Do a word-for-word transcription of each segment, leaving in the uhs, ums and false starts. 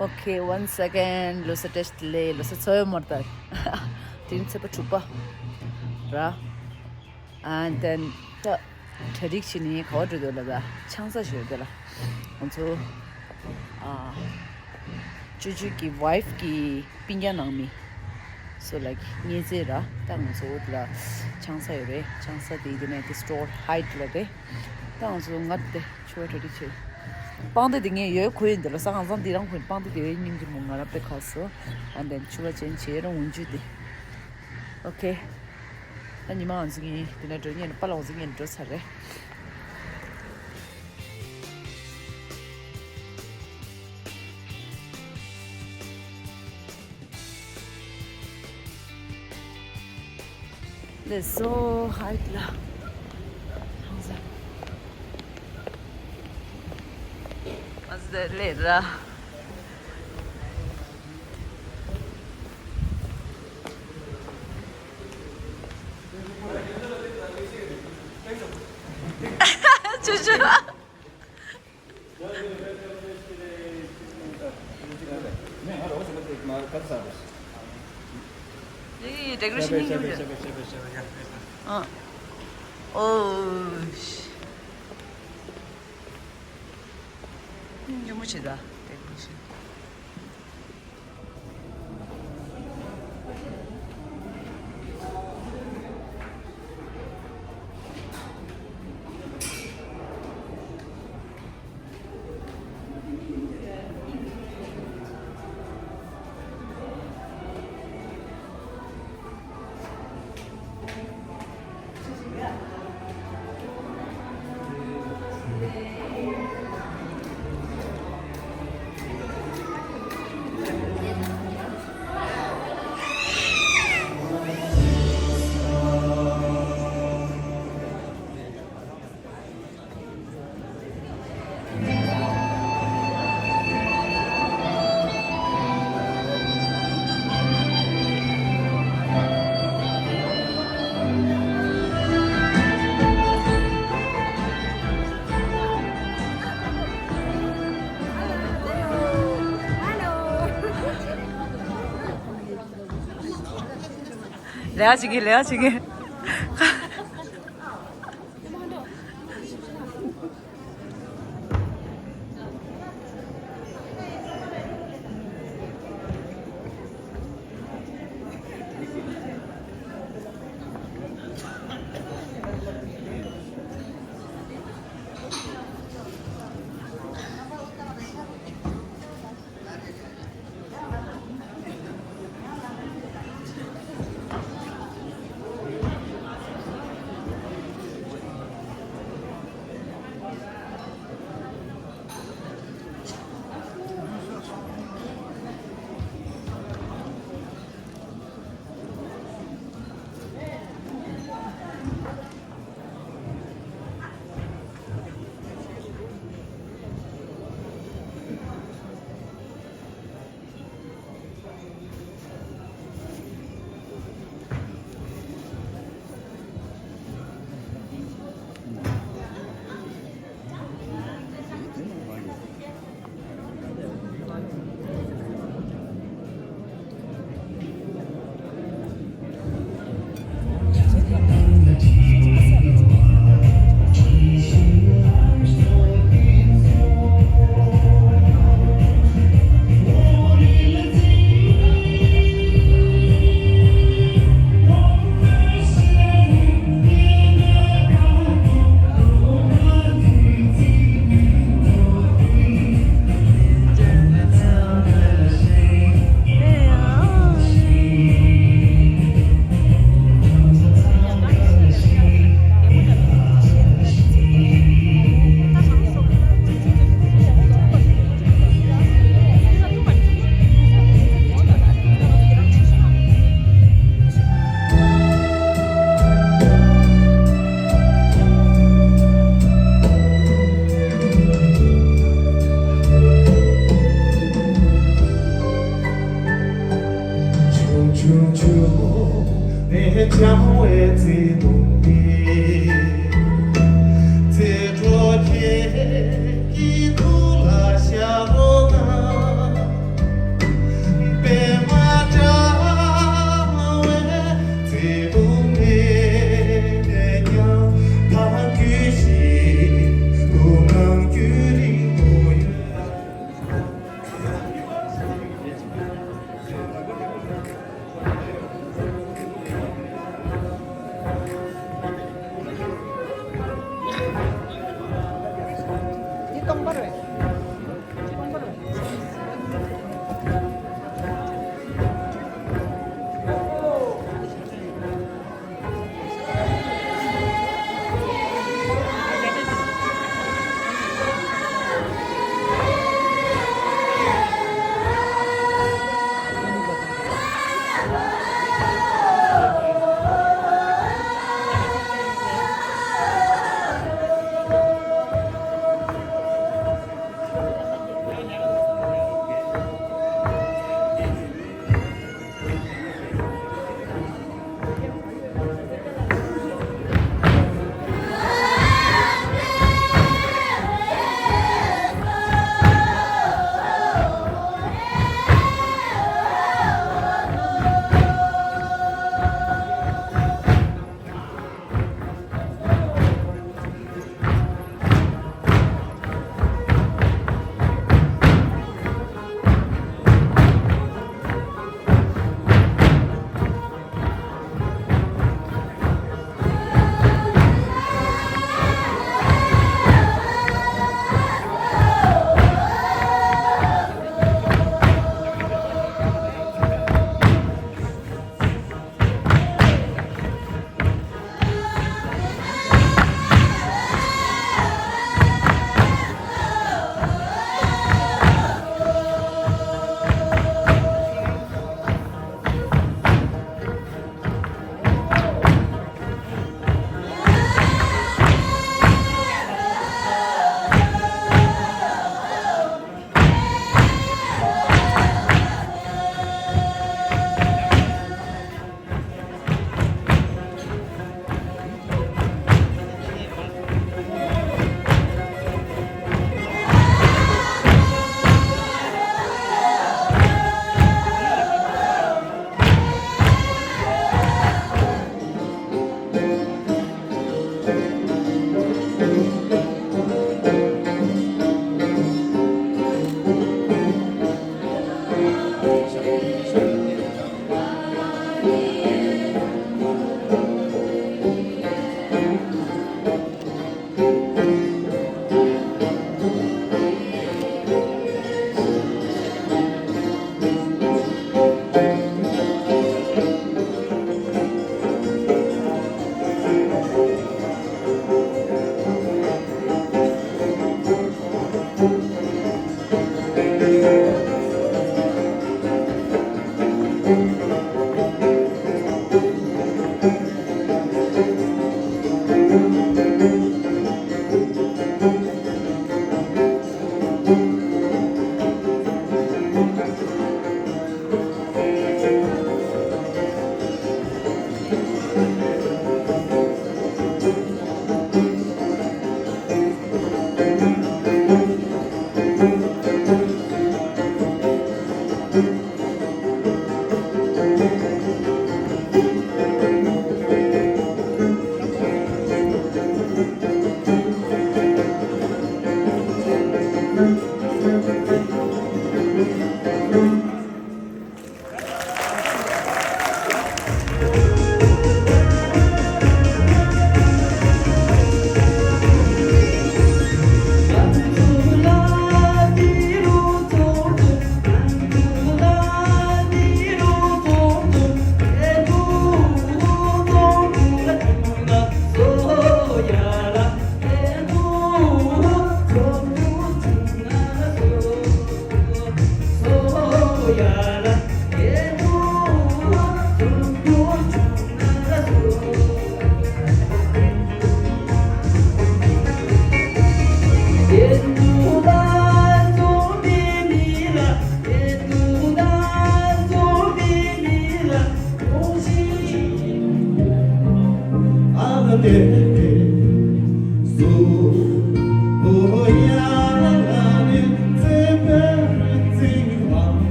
Okay, once again, ལོ་གསར་བཀྲ་ཤིས་བདེ་ལེགས། ལོ་གསར་འཚོ་བའི་མོར་དར། དེ་རིང་ཚེས་པ་དྲུག་པ་ར། And then ད་གྲ་སྒྲིག་བྱས་ནས་ག་པར་འགྲོ་འདོད་ལབ་ད་ཆང་ས་ཞོ་འདོད་ལ། ང་ཚོ་ཨ་ཅོ་ཅོ་གི་wife གི་སྤུན་ཀྱག་ནང་མི། So like ངའི་མཛེས་ར། ད་ང་ཚོ་འོག་ལ་ཆང་ས་ཡོད་རེད། ཆང་ས་དེ་དེ་ནས་དེ་store Hyatt ལ་རེད། ད་ང་ཚོ་ང་དེ་ཆུ་བ་གྲ་སྒྲིག་བྱས། པང་གདན་དེ་ངས་ཡོད་གོ་ཡིན་འདི་ལ། ས་ཁང་ཚང་འདི་རང་གོ་ཡིན། པང་གདན་དེ་ཡོད་སྙིང་རྗེ་མོ། ང་རང་དཔེ་ཁག་སོ། And then ཆུ་བ་ཅན་བྱས་རང་འོན་ཇུ་དེ། Okay. ད་ཉི་མ་ང་ཚོ་གཉིས་དེ་ན་འགྲོ་ཉན་པ་ལ་ང་ཚོ་གཉིས་འགྲོ་ཚར་རེད། Let's so high ལ། ང་ཚོ་སླེབས་ར། ཅོ་ཅོ། ཨེ། decoration ཡིན་གྱི་མ་རེད། ཨ། ཨོ། ཉོ་མོ་བྱེད་ད། decoration། ལས་ཀ་བྱེད་ཀྱི། ལས་ཀ་བྱེད་ཀྱི།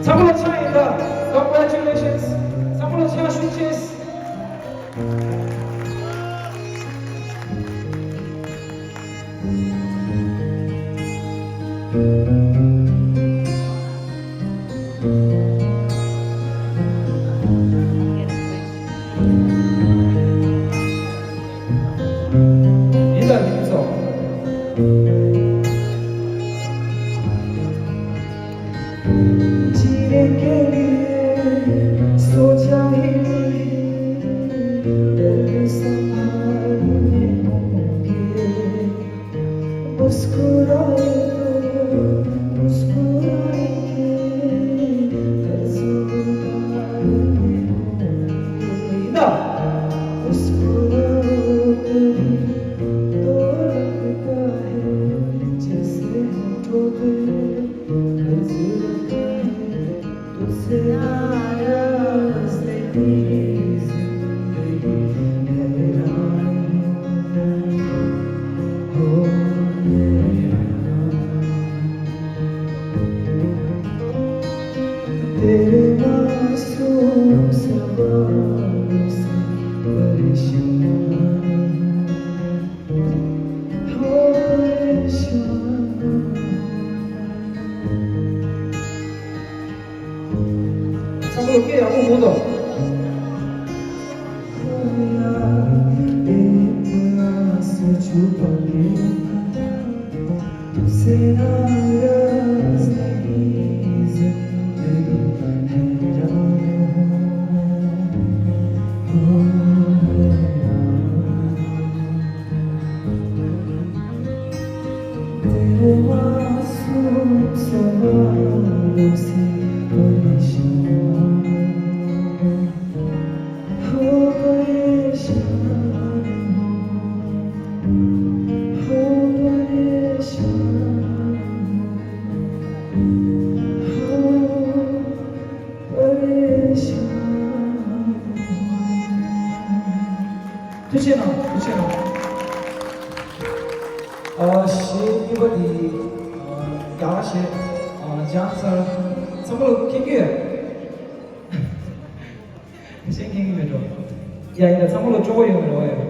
ཚང་མ་ལ་ཕྱག་ཡིན་ད། Congratulations. ཚང་མ་ལ་ཕྱག་ཞུ་ཆེས། ཡིན་ད་ཡིན་སོང་། मुस्कुराए तो मुस्कुराने के हर जुबान में हो। मुस्कुराओ कभी तो लगता है जैसे होठों पे कर्ज रखा है। तुझसे नाराज नहीं जिंदगी, हैरान हूँ, हो हैरान। तेरे मासूम सवालों से ཐུགས་རྗེ་གནང་། ཐུགས་རྗེ་གནང་། ཨ། གཞས་གཉིས་པ་འདི། ཨ། རྒྱ་གར་གཞས། ཨ། ཇམ་སར། ཚང་མ་ལ་མཁྱེན་གྱི་ཡོད། གཞས་མཁྱེན་གྱི་མེད་འགྲོ། ཡ་ཡིན་ད། ཚང་མ་ལ་སྤྲོ་པོ་ཡོང་རོགས་ཡ།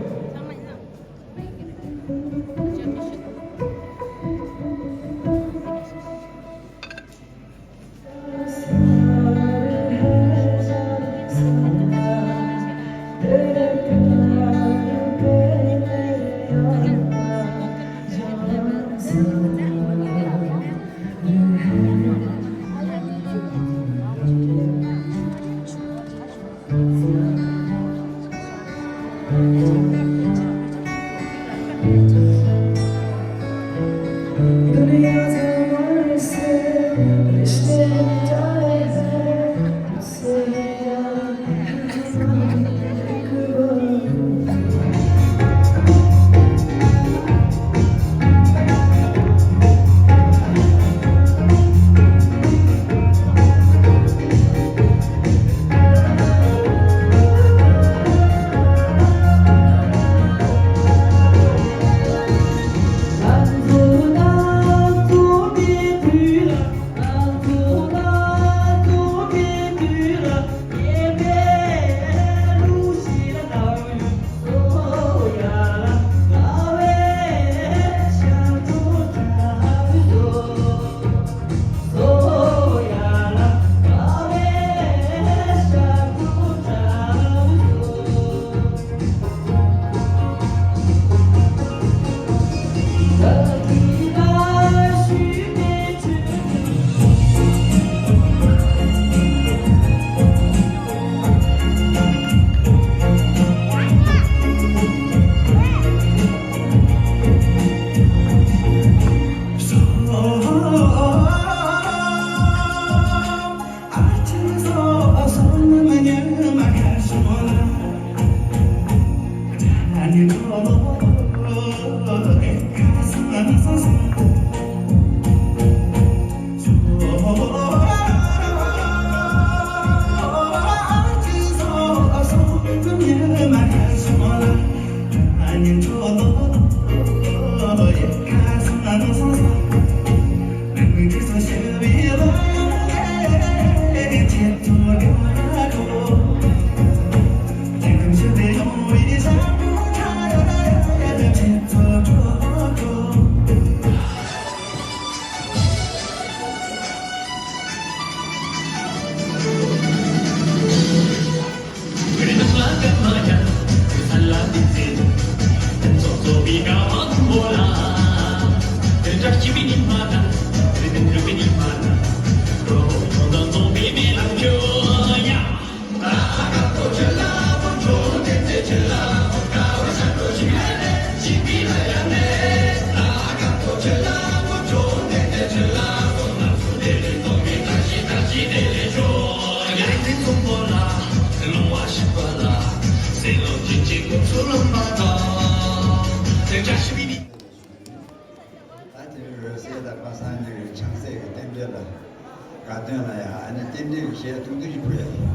ད་དེ་རིང་འོད་གསལ་དང་པ་སངས་རྒྱས་ཀྱི་ཆང་སའི་རྟེན་འབྲེལ་ལ་དགའ་སྟོན་ལ་ཡང་ཨ་ནི་རྟེན་འབྲེལ་གྱི་གཞས་ཐུང་ཐུང་ཞིག་ཕུལ་ཡ་ཡིན།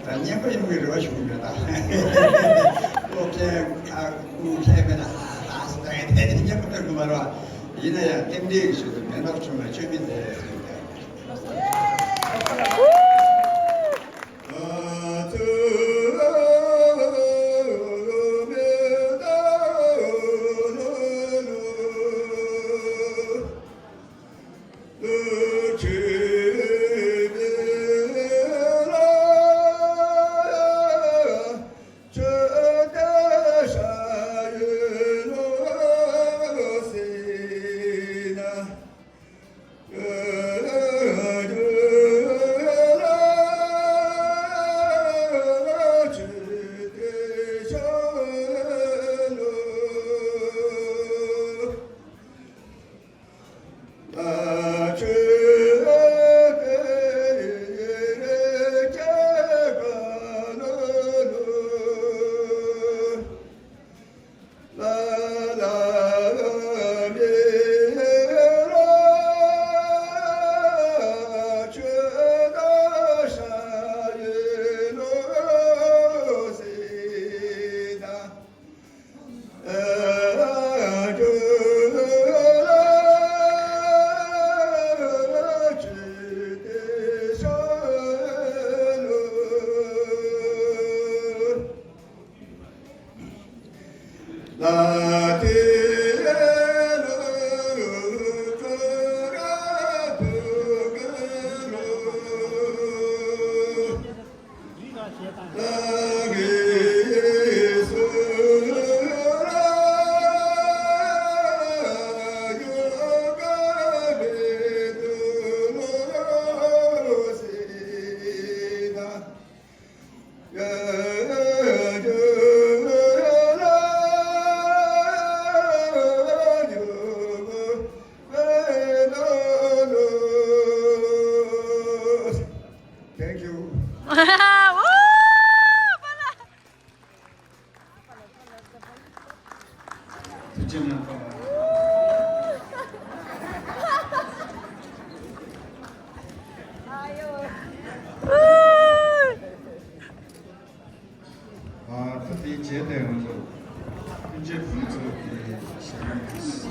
ད་སྙན་པོ་ཡོང་གི་རེ་བ་ཞུ་གི་ཡོད་ད། བློ་ཁེལ་ཁ་ཁུ་ཁེལ་མེད་ན་ཨ་ཨ་སི་ད་ཡང་དེ་ནི་སྙན་པོ་སྟོན་དགོས་མ་རེད་བ། ཡིན་ན་ཡང་རྟེན་འབྲེལ་གྱི་ཆེད་དུ་མེ་ཏོག་ཆུང་ལ་མཆོད་མེ་མཛད་ཡ་ཟེར་གི་ཡོད། Thank you. ཐུགས་རྗེ་གནང་། ཨ། ད་དེའི་རྗེས་དེ་ང་ཚོ་སྤུན་མཆེད་ཕུན་ཚོགས་ཀྱི་ཞལ་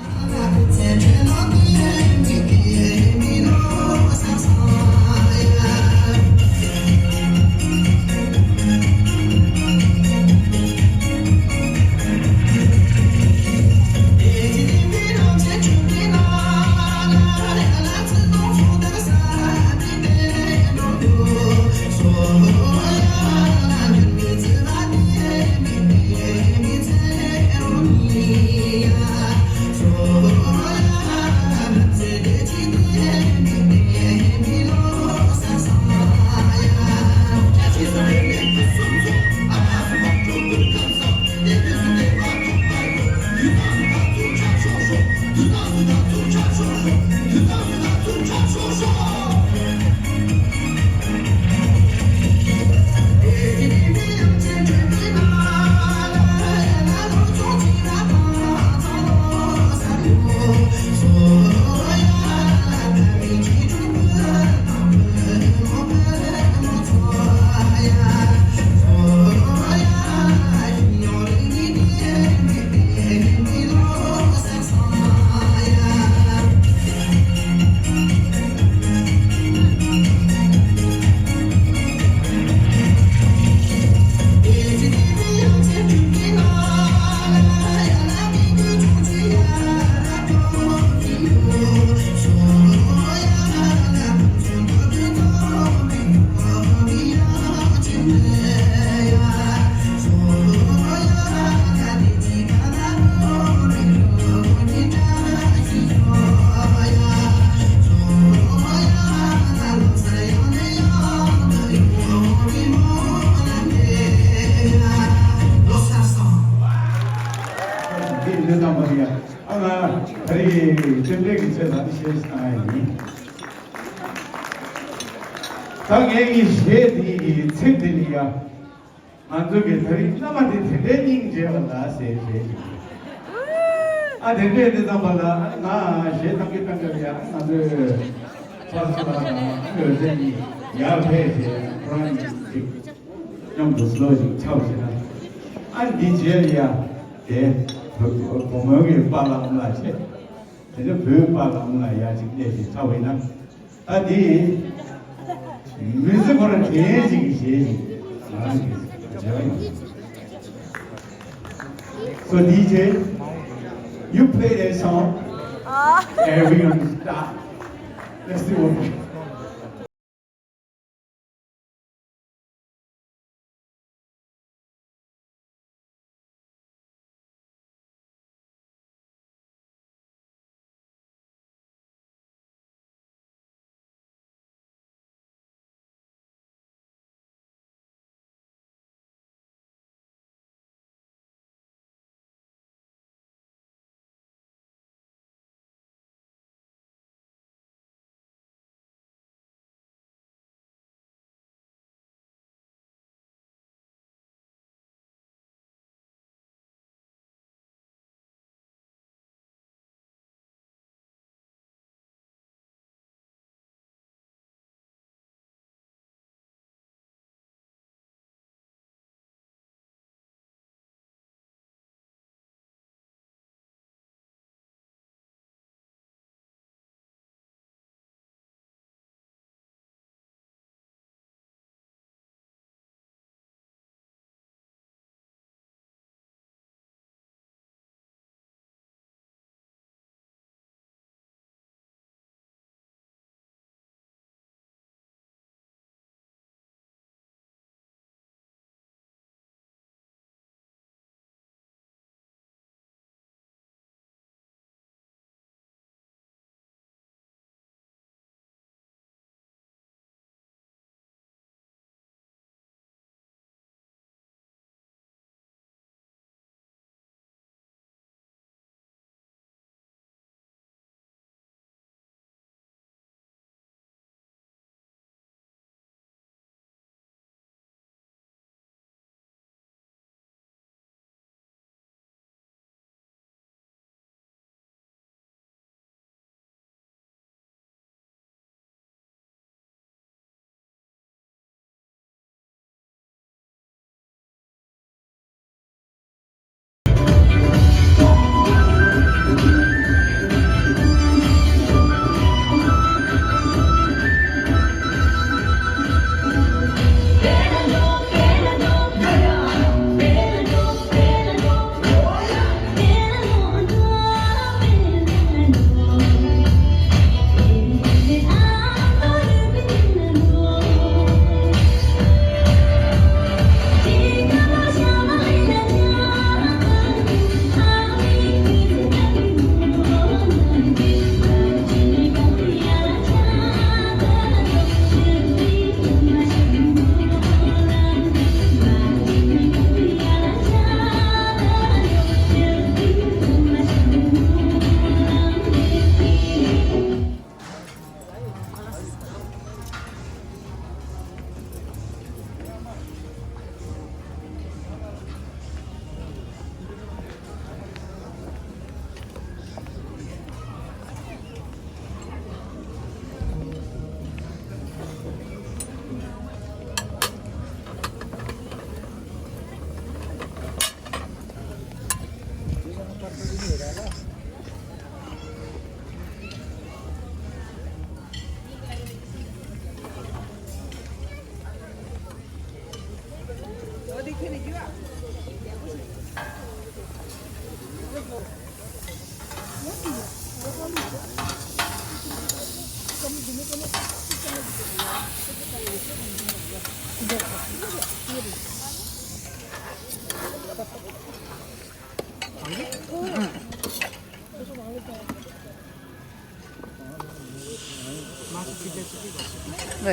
འདི་འདི་ཙམ་པ་ཡ། ཨ་ང་ད་རེས་རྟེན་འབྲེལ་གྱི་ཆེད་ལ་འདི་བཤད་ཞིག་བཏང་ཡ་ཡིན། ད་ངས་ཀྱི་གཞས་འདི་གི་ཚིག་འདི་ནི་ཡ། ང་ཚོ་གི་ད་རེས་བླ་མ་དེ་དེ་འདྲའི་སྙིང་རྗེ་བ་ལ་ཟེར་བཤད་ཞིག་ཨ་དེ་འདྲས་འདི་ཙམ་པ་ལ་ང་གཞས་གཏང་གི་གཏང་གི་ཡ། ང་ཚོའི་ཕ་ས་ལ་དང་ཨ་འོད་ཟེར་གྱི་ཡར་ཕེབས་ཏེ་ཁོ་རང་གཉིས་ཅིག་མཉམ་དུ་སློབ་ཞིག་ཆགས་ཞེ་ན། ཨ་འདི་རྗེས་ལ་ཡ་དེ་བུ་བུ་མོ་གི་པཱ་ལགས་ལ་བྱས། དེ་ནས་བུའི་པཱ་ལགས་ལ་ཡ་ཅིག་སླེབས་ཞིག་ཆགས་པ་ཡིན་ན། ཨ་འདི་མི་ཚེ་ཁོ་རང་དྲན་ཅིག་གི་གཞས་ཤིག་ང་རང་གི་མཇལ་བ་ཡིན། So D J, you play that song and we're gonna start. Let's see what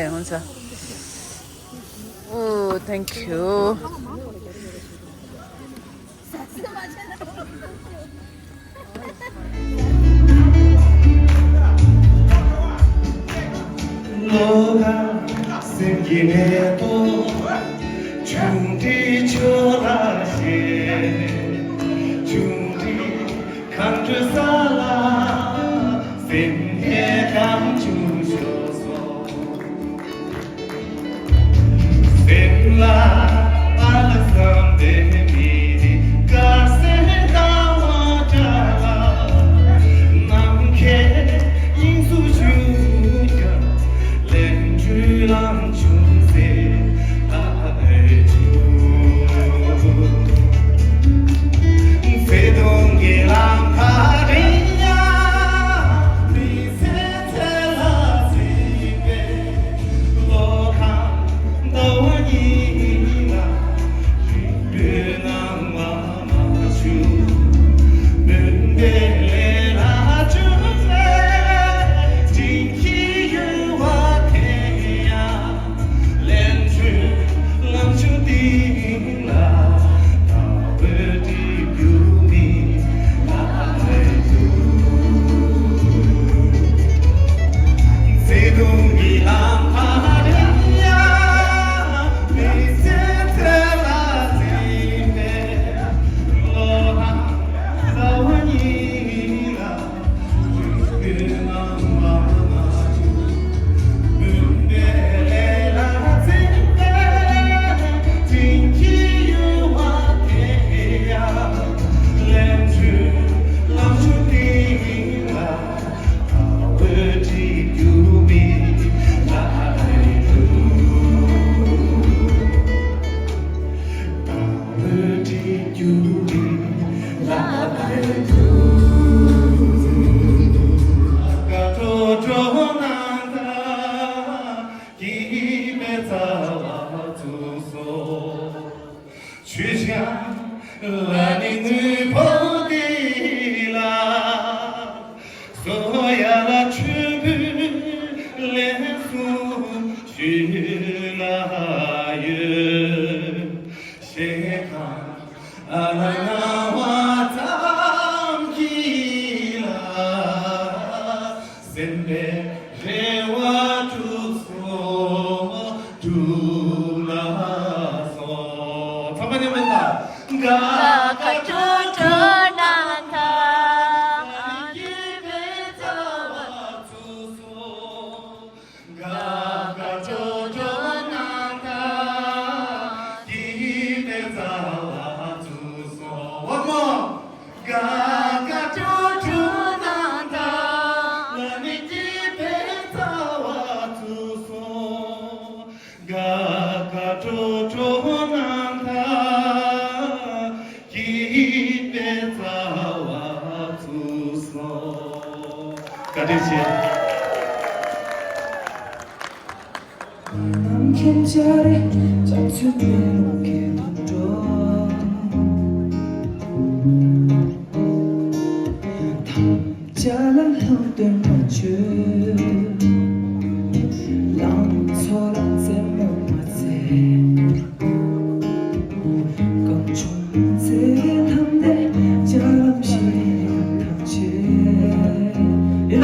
ཡང་ཚ། Oh, thank you. ལོ་གང་སེམས་ཀྱི་མེ་ཏོག་ཆུང་འདྲིས་ཆོས་ལ་ཞེན། ཆུང་འདྲིས་གང་འདྲུད་ས་ལ་སེམས་ནས་གང་བྱུང་ཤོག་སོ། སེམས་ལ་ཨ་ལ་བསམ་པའི་མི་རིགས་དཀར་གསལ་ཟླ་བ་འདྲ་ལ། ནམ་མཁའི་དབྱིངས་སུ་བཞུགས་ཀྱང་ལས་འཕྲོའི་ལམ་བྱུང་ཚེ་ད་ལྟའི་བྱུང་། ཚེ་དུང་གི་ལམ་ཁ་རིང་ཡང་མི་ཚེ་ཚེ་ལ་ཚེ་བའི་བློ་ཁ་ཟླ་བ་ཉིད་ལ་རིང་པོའི་སྣང་བ་མ་བྱུང་། མུན་པའི་ལས་ལ་བཅོལ་བའི་དྲིན་གྱིས་གཡོ་བ་དེ་ཡང་ལས་འཕྲོའི་ལམ་བྱུང་སྟེང་ལ། ཆོས་ཀྱང་ལ་ནི་དངོས་པོ་འདི་ལ། སོ་ཡ་ལ་ཆོས་པོའི་ལས་སུ་ཞུས་ལ་ཡོད། ཞེས་གང་ཨ་ལ་ང་བ་ཙམ་གྱིས་ལ། སེམས་པའི་རེ་བ་དྲུག་སོ་དྲུག་ལ་སོ། ཚང་མ་མཉམ་དུ་ལ། ག་ག་ཏྲོ་ཏྲོ་ན་ད། ཨ་ཡི་པེ་ཙ་བ་ཚུ་སོ། ག་ག་ཏྲོ་ཏྲོ་ན་ད། ཡི་པེ་ཙ་བ་ཚུ་སོ། One more. ག་ག་ཏྲོ་ཏྲོ་ན་ད། ལ་ནི་ཀི་པེ་ཙ་བ་ཚུ་སོ། ག་ག་ཏྲོ་ཏྲོ་ན་ད། ཀི་པེ་ཙ་བ་ཚུ་སོ། བཀའ་དྲིན་ཆེ། ནམ་མཁའི་འཇའ་རིས་རྒྱ་མཚོའི་མེ་ལོང་གི་དུད་འགྲོ། དམ་བཅའ་ལ་ལྷག་འདོད་མ་བྱོས། ལང་ཚོ་ལ་རྩེད་མོ་མ་རྩེ། གང་བྱུང་ཚེ་ལྷམ་དེ་འཇའ་ལམ་ཞིག་ཐང་ཆད། ཡིན་ད།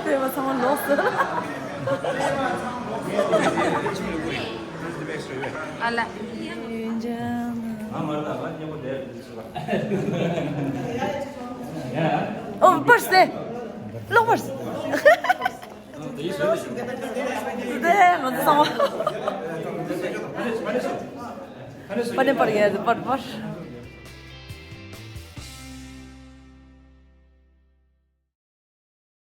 སྤེལ་བ་ཚང་མ་ལོག་སོང་། ཨ་ལ། ཨོ་པར་སེ། ལོག་པར་སེ། དེ་ང་ཚོ་ཚང་མ། པར་ནས་པར་ཡ་པར་པར།